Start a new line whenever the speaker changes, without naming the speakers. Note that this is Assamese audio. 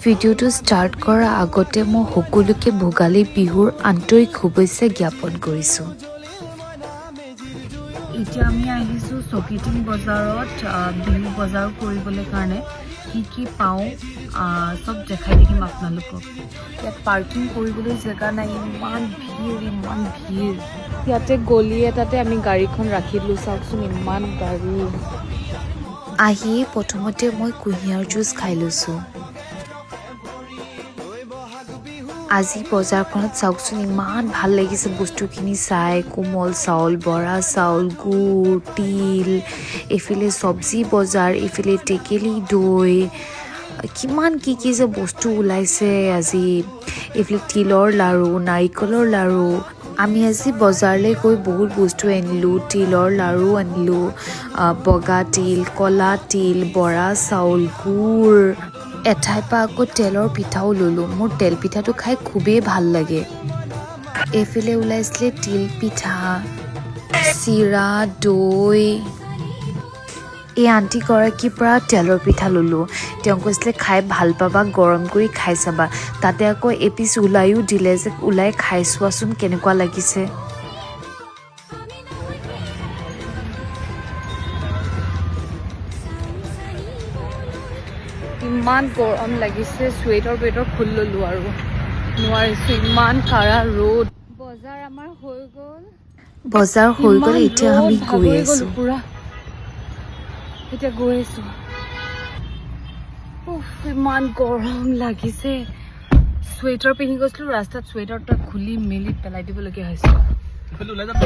ভিডিঅ'টো ষ্টাৰ্ট কৰাৰ আগতে মই সকলোকে ভোগালী বিহুৰ আন্তৰিক শুভেচ্ছা জ্ঞাপন কৰিছোঁ।
এতিয়া আমি আহিছোঁ চৌকিডিং বজাৰত বিহু বজাৰ কৰিবলৈ কাৰণে। কি কি পাওঁ চব দেখাই থাকিম আপোনালোকক। ইয়াত পাৰ্কিং কৰিবলৈ জেগা নাই, ইমান ভিৰ, ইমান ভিৰ। ইয়াতে গলি এটাতে আমি গাড়ীখন ৰাখি দিলোঁ। চাওকচোন, ইমান গাড়ী।
আহিয়ে প্ৰথমতে মই কুঁহিয়াৰ জুচ খাই লৈছোঁ। আজি বজাৰখনত চাওকচোন, ইমান ভাল লাগিছে বস্তুখিনি চাই। কোমল চাউল, বৰা চাউল, গুৰ, তিল, এইফালে চব্জি বজাৰ, এইফালে টেকেলি দৈ, কিমান কি কি যে বস্তু ওলাইছে আজি। এইফালে তিলৰ লাড়ু, নাৰিকলৰ লাড়ু। আমি আজি বজাৰলৈ গৈ বহুত বস্তু আনিলোঁ। তিলৰ লাড়ু আনিলোঁ, বগা তিল, ক'লা তিল, বৰা চাউল, গুৰ। এঠাইৰ পৰা আকৌ তেলৰ পিঠাও ল'লোঁ। মোৰ তেল পিঠাটো খাই খুবেই ভাল লাগে। এইফালে ওলাইছিলে তিল পিঠা, চিৰা, দৈ। এই আণ্টিগৰাকীৰ পৰা তেলৰ পিঠা ল'লোঁ। তেওঁ কৈছিলে, খাই ভাল পাবা, গৰম কৰি খাই চাবা। তাতে আকৌ এপিচ ওলায়ো দিলে যে ওলাই খাই চোৱাচোন কেনেকুৱা লাগিছে।
ইমান গৰম লাগিছে, চুৱেটাৰ টুৱেটাৰ খুলি ল'লোঁ আৰু নোৱাৰিছোঁ, ইমান কাৰা ৰ'দ। বজাৰ আমাৰ হৈ গ'ল।
বজাৰ হৈ গ'ল,
ইমান
এতিয়া
ৰ'দ,
আমি গৈ
ভাগৰি গ'লো
আছোঁ।
পুৰা। এতিয়া গৈ আছো। উফ, ইমান গৰম লাগিছে। চুৱেটাৰ পিন্ধি গৈছিলো, ৰাস্তাত চুৱেটাৰটা খুলি মেলি পেলাই দিবলগীয়া হৈছে।
ওলাই যাম।